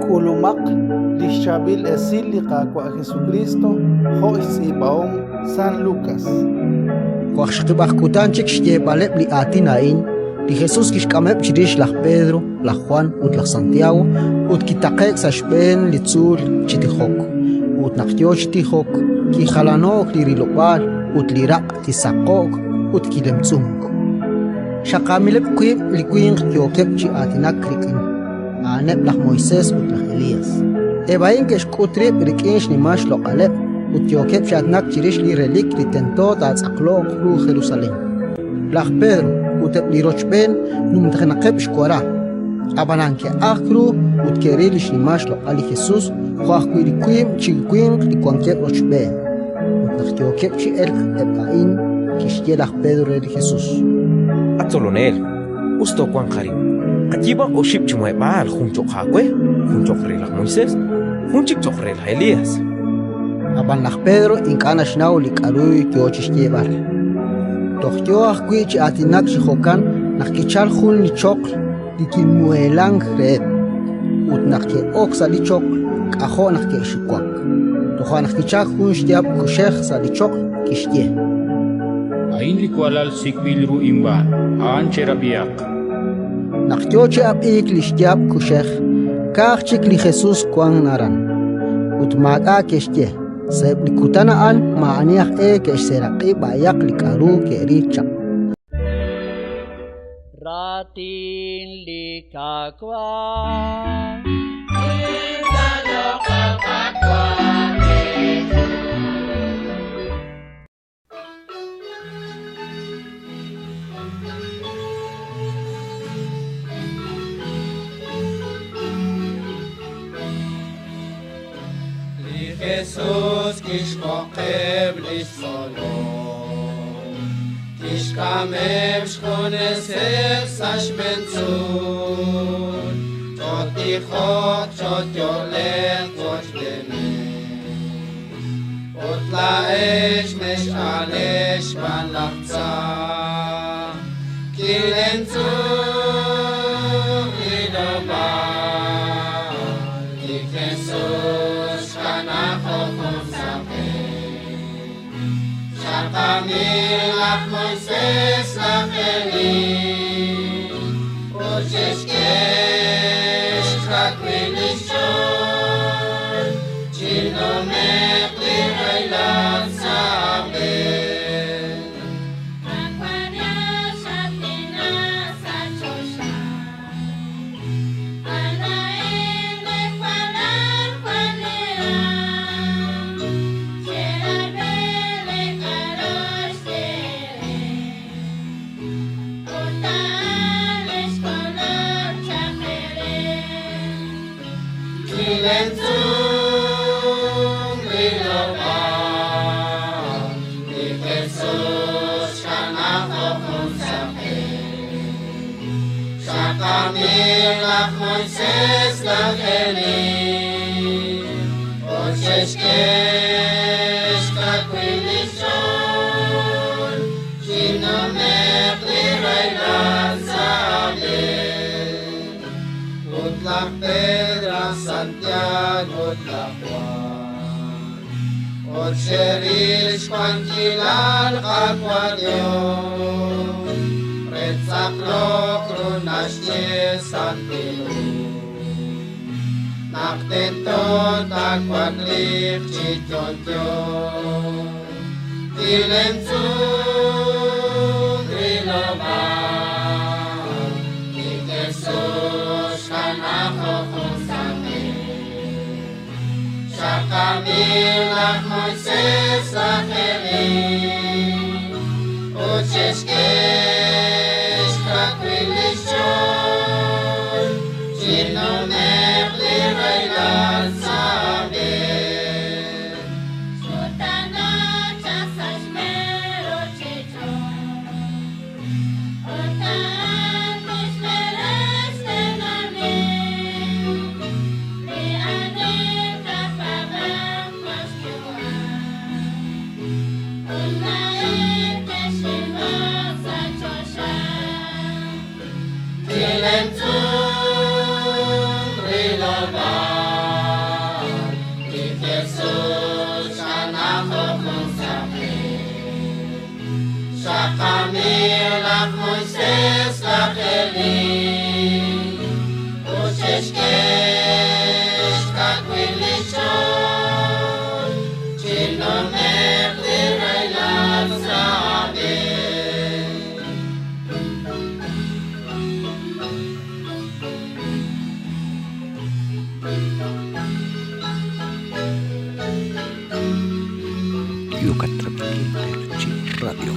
K'ulumaq li xChaab'il Esil li Qaawa' Jesukriist jo' xtz'iib'ahom San Lukas. Waqxaqib'aq kutan chik xyeeb'aleb' li aatin a'in, li Jesus kixk'ameb' chirix laj Pedro, laj Jwan ut laj Santiago, ut kitaqe'k sa' xb'een li tzuul chi tijok. Ut naq yo chi tijok, kijalano'k li rilob'aal ut li raq' kisaqo'k ut kilemtz'unk. Xaqaamileb' wiib' li winq yookeb' chi aatinak rik'in, a'aneb' laj Moisés ut laj Elías. Eb' a'in ke'xk'ut rib' rik'in xnimal xloq'aleb' ut yookeb' chi aatinak chirix li relik li tento taatz'aqloq ru Jerusalén. Laj Pedro ut eb' li rochb'een numtajenaqeb' xwara, ab'anan ke'ajk ru ut ke'ril li xnimal xloq'al li Jesus jo' ajwi' li wiib' chi winq li wankeb' rochb'een. Ut naq yookeb' chi elk eb' a'in, kixye laj Pedro re li Jesus: At Tzolonel, us toowanq arin. Qayiib'aq oxib' chi muheb'aal, jun cho'q aawe, jun cho'q re laj Moisés, jun chik cho'q re laj Elías. Ab'an laj Pedro ink'a' naxnaw li k'aru yo chi xyeeb'al. Toj yo ajwi' chi aatinak chi jo'kan naq kichalk jun li choql li kimuheelank reheb', ut naq ke'ok sa' li choql, k'ajo' naq ke'xiwak. Toja' naq kichalk jun xyaab' kuxej sa' li choql, kixye: A'in li walal sik'b'il ru inb'aan, a'an cherab'ihaq. Naq yo chi ab'iik li xyaab' kuxej, ka'aj chik li Jesus wank aran. Ut maak'a' ke'xye. Sa'eb' li kutan a'an maa'ani aj e ke'xseeraq'i b'ayaq li k'aru ke'ril chaq. Raatin li Qaawa'. Li Jesus kixb'oqeb' li xtzolom, kixk'ameb' xjuneseb' sa' xb'een tzuul, chootijoq, chooyo'leq wochb'eeneb'. Ut laa'ex mex'aaleek xb'aan laj tza. Kilemtz'unk rilob'aal li Jesus xkana jo' jun saqen. Xaqamil laj Moisés, laj Elí, ut xe'xk'e xkawil li xch'ool chinume'q li rahilal sa' b'e. Qaawa' xatina sa' choxa. A'in li walal jwal ninra, cherab'i li k'aru xye eere. Ut a'an li xkolok chaq eere. Kilemtz'unk rilob'aal li Jesus xkana jo' jun saqen. Xaqamil laj Moisés, laj Elí, ut xe'xk'e xkawil li xch'ool chinume'q li rahilal sa' b'e. Ut laj Pedro, laj Santiago ut laj Juan, ut xe'ril xwankilal Qaawa' Dios, re tz'aqlok ru naxye Santil Hu. Naq tento taawakliiq chi yo'yo, kilemtz'unk rilob'aal li Jesus xkana jo' jun saqen. Xaqamil laj Moisés, laj Elí, ut xe'xk'e xkawil li xch'ool chinume'q li rahilal sa' b'e. Xutana chaq sa' xb'een ruuchich'och', ut a'an tixb'eres tenamit li ani taapaab'anq jo' xyu'am. Ut laa'in texinb'oq sa' choxa. Kilemtz'unk Moisés, laj Elí, ut xe'xk'e xkawil li xch'ool chinume'q li rahilal sa' b'e. Yokat rab'inkil Q'eqchi' Radio.